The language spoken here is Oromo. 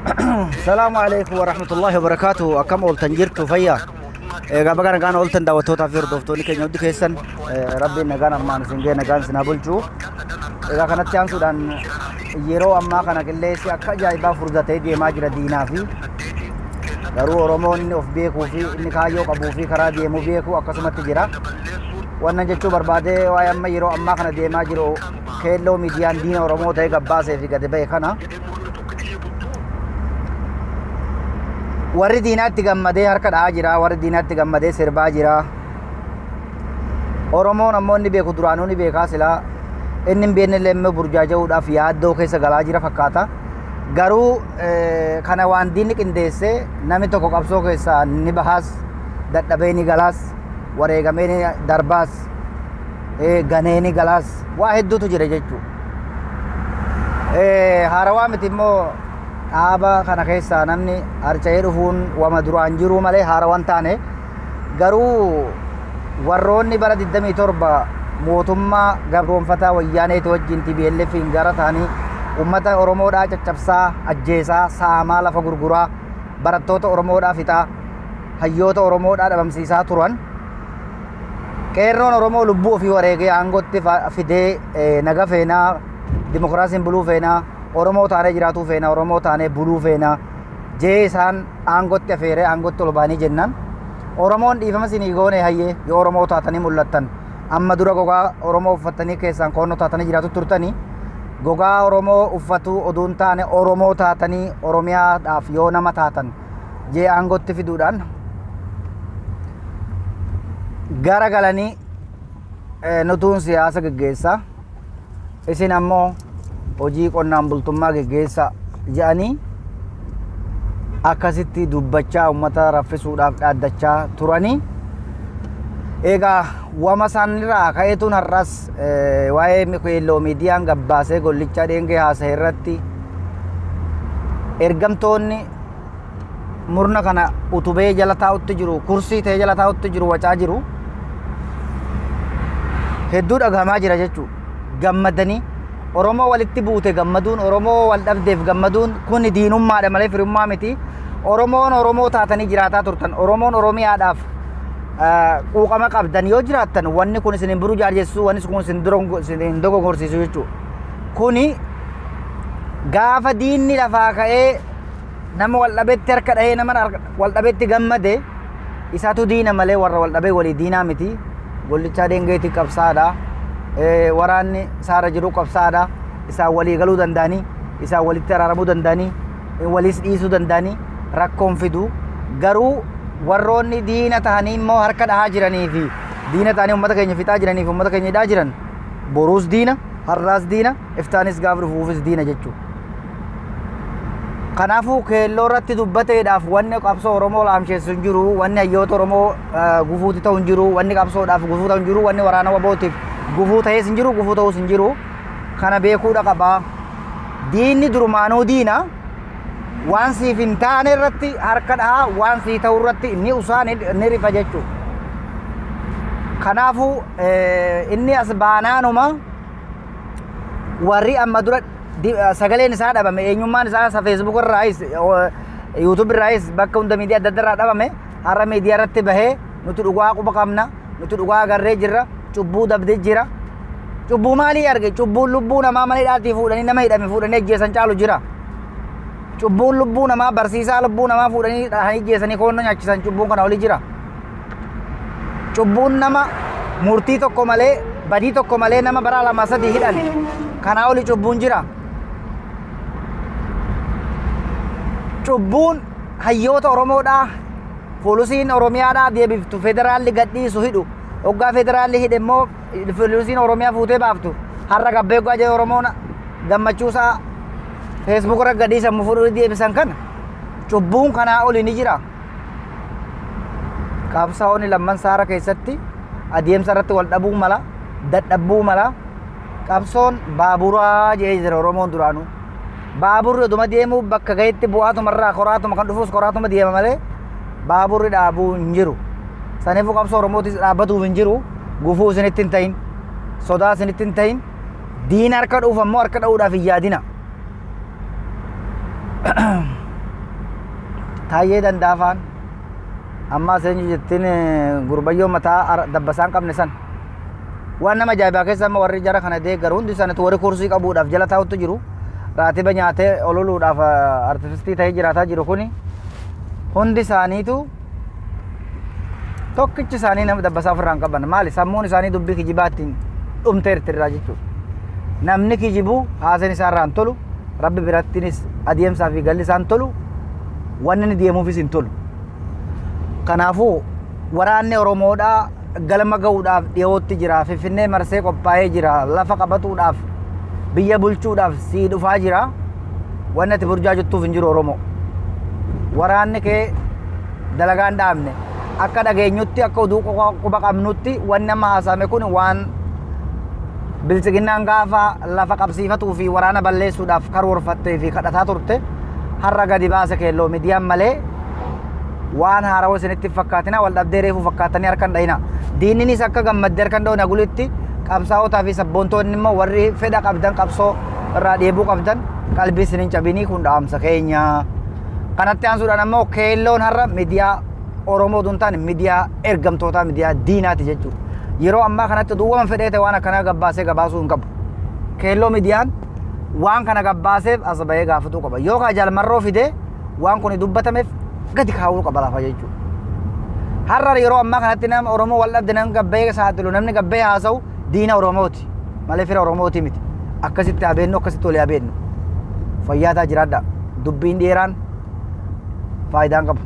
Salaamu alaikum warahmatullahi wabarakaatu. Akkam ooltan jirtu fayyaa? Egaa baga nagaan ooltan daawwattootaa fi hordoftoonni keenya hundi keessan rabbiin nagaan armaan isin ga'e nagaan isin haa bulchu. Egaa kanatti aansuudhaan yeroo ammaa kana qilleensi akka ajaa'ibaa furdatee deemaa jira diinaa fi garuu Oromoon inni of beekuu fi inni kaayyoo qabuu fi karaa deemuu beeku akkasumatti jira. Wannan jechuu barbaadee waa'ee amma yeroo ammaa kana deemaa jiru keelloo miidiyaan diina Oromoo ta'e gabbaasee fi gadi ba'e kana warri diinaatti gammadee harka dha'aa jira warri diinaatti gammadee sirbaa jira Oromoon ammoo inni beeku duraanuu ni beekaa silaa inni hin beekne illee immoo burjaaja'uudhaaf yaaddoo keessa galaa jira fakkaata. Garuu kana waan diinni qindeesse namni tokko qabsoo keessaa ni bahaas dadhabee ni galaas wareegamee ni darbaas ganee ni galaas waa hedduutu jira jechuudha. Haarawaa miti immoo dhaaba kana keessaa namni harca'ee dhufuun wama duraan jiruu malee haarawaa hin taane garuu warroonni bara 27 mootummaa gabroonfataa wayyaaneeti wajjin TPLFiin gara ta'anii uummata Oromoodhaa caccabsaa, ajjeesaa, saamaa, lafa gurguraa, barattoota Oromoodhaa fixaa, hayyoota Oromoodhaa dhabamsiisaa turan. Qeerroon Oromoo lubbuu ofii wareegee aangootti fidee naga feenaa, dimokiraasiin buluu feenaa, Oromoo taanee jiraatuu feenaa, Oromoo taanee buluu feenaa jee isaan aangootti afeeree aangootti ol ba'anii jennaan Oromoon dhiifama isinii goone hayyee yoo Oromoo taatanii mul'attan amma dura gogaa Oromoo uffattanii keessaan koonnoo taatanii jiraatu turtanii gogaa Oromoo uffatuu oduu hin taane Oromoo taatanii Oromiyaadhaaf yoo nama taatan jee aangootti fiduudhaan gara galanii nutuun siyaasa geggeessaa isin ammoo hojii qonnaan bultummaa geggeessaa jedhanii akkasitti dubbachaa uummata raffisuudhaaf dhaaddachaa turanii. Egaa wama isaanirraa ka'eetuun har'as waa'ee keelloo miidiyaan gabbaasee gollichaa dheengee haasa'e irratti ergamtoonni murna kana utubee jala taa'utti jiru kursii ta'ee jala taa'utti jiru wacaa jiru hedduu dhagahamaa jira jechuudha. Gammadanii Oromoo walitti buute gammaduun Oromoo wal dhabdeef gammaduun kun diinummaadha malee firummaa miti. Oromoon Oromoo taatanii jiraataa turtan Oromoon Oromiyaadhaaf quuqama qabdan yoo jiraattan wanni kun isin hin burjaajessu wanni kun isin hin dogongorsiisu jechuudha. Kuni gaafa diinni lafaa ka'ee nama wal dhabetti harka dhahee nama wal dhabetti gammade isatu diina malee warra wal dhabee walii diinaa miti. Gollichaa deengeetii qabsaadha. Waraanni isaarra jiru qabsaadha. Isaan walii galuu danda'anii, isaan walitti araaramuu danda'anii, waliis dhiisuu danda'anii rakkoon fidu. Garuu warroonni diina ta'anii immoo harka dhahaa jiranii fi diina ta'anii uummata keenya fixaa jiranii fi uummata keenya hidhaa jiran boruus diina, har'aas diina, iftaanis gaafa dhufuufis diina jechuudha. Kanaafuu keelloo irratti dubbateedhaaf wanni qabsoo Oromoo laamsheessu hin jiru, wanni hayyoota Oromoo gufuuti ta'u hin jiru, wanni qabsoodhaaf gufuu ta'u hin jiru, wanni waraana wabootiif gufuu ta'es hin jiru, gufuu ta'us hin jiru. Kana beekuudha qaba. Diinni durumaanuu diina. Waan siif hin taane irratti harka dhahaa, waan sii ta'u irratti ni usaa ni rifa jechuudha. Kanaafuu inni as baanaanuma warri amma dura sagaleen isaa dhabame eenyummaan isaa isa Facebook irraayis YouTube irraayis bakka hunda miidiyaa adda adda irraa dhabame har'a miidiyaa irratti bahee nuti dhugaa quba qabna nuti dhugaa agarree jirra cubbuu dabdee jira cubbuu maalii arge cubbuun lubbuu namaa mana hidhaatii fuudhanii nama hidhame fuudhanii ajjeesan caalu jira cubbuun lubbuu namaa barsiisaa lubbuu namaa fuudhanii dhahanii ajjeesanii koonnoo nyaachisan cubbuun kana olii jira Cubbuun nama murtii tokko malee badii tokko malee nama bara lama sadii hidhan kanaa oli cubbuun jira. Cubbuun hayyoota Oromoodhaa poolisiin Oromiyaadhaa deebiftu federaalli gadhiisu hidhu hoggaa federaalli hidhe immoo poolisiin Oromiyaa fuutee baaftu har'a gabbee hoggaa jedhe Oromoon gammachuusaa feesbuuk irra gadhiisan fuudhuu deebisan kana cubbuun kanaa oli ni jira. Qabsaa'onni lamman saara keessatti adeemsa irratti wal dhabuu mala, dadhabbuu mala. Qabsoon baaburaa jedhee jira Oromoon duraanuu. Baaburri oduma deemuu bakka gahetti bu'aatuma irraa koraatuma kan dhufuus koraatuma deema malee baaburri dhaabuu hin jiru. Saniifuu qabsoo Oromootis dhaabbatuuf hin jiru. Gufuu isinitti hin ta'in. Sodaa isinitti hin ta'in. Diina harka dhuuf ammoo harka dha'uudhaaf hin yaadina. Taayyee Dandaafaan ammaas eenyu jettiin gurbayyoo mataa dabbasaa hin qabne san. Waan nama ajaa'ibaa keessa amma warri jara kana deeggaru hundi isaaniitu warri kursii qabuudhaaf jala taa'utti jiru. Raatiba nyaatee ololuudhaaf artifistii ta'ee jiraataa jiru kuni hundi isaaniitu tokkichi isaanii nama dabbasaa ofirraa hin qaban. Maali sammuun isaanii dubbii kijibaattiin dhumteerti irraa jechuudha. Namni kijibu haaseen isaa irraa hin tolu, rabbi birattinis adeemsaa fi galli isaa hin tolu, wanni inni deemuufis hin tolu. Kanaafuu waraanni Oromoodhaa galma ga'uudhaaf dhiyootti jira. Finfinnee marsee qophaa'ee jira. Lafa qabatuudhaaf biyya bulchuudhaaf sii dhufaa jira. Wanni ati burjaa jettuuf hin jiru Oromoo. Waraanni kee dalagaa hin dhaabne. Akka dhageenyutti akka oduu quba qabnutti wanni amma haasa'ame kun waan biltsiginnaan gaafa lafa qabsiifatuu fi waraana balleessuudhaaf karoorfattee fi kadhataa turte har'a gadi baase keelloo miidiyaan malee waan haarawa isinitti hin fakkaatina wal dhabdee reefuu fakkaattanii harka hin dhahina. Diinninis akka gammaddee harka hin dhahina gulitti qabsaa'otaa fi sabboontoonni immoo warri fedha qabdan qabsoo irraa dheebuu qabdan qalbii isin hin cabinii kun dhaamsa keenya. Kanatti aansuudhaan ammoo keelloon har'a miidiyaa Oromoo osoo hin taane miidiyaa ergamtootaa miidiyaa diinaati jechuudha. Yeroo ammaa kanatti duwwama fedhee ta'e waan akkanaa gabbaasee gabaasuu hin qabu. Keelloo miidiyaan waan kana gabbaaseef as bahee gaafatuu qaba. Yoo kaa jaalmarroo fidee waan kun dubbatameef gadi kaa'uu qaba lafa jechuudha. Har'a yeroo ammaa kanatti nama Oromoo wal dhabde namni gabbee saaxilu namni gabbee haasa'u diina Oromooti malee fira Oromooti miti. Akkasitti haa beennu akkasitti walii haa beennu. Fayyaataa jiraadha. Dubbiin dheeraan faayidaan qabu.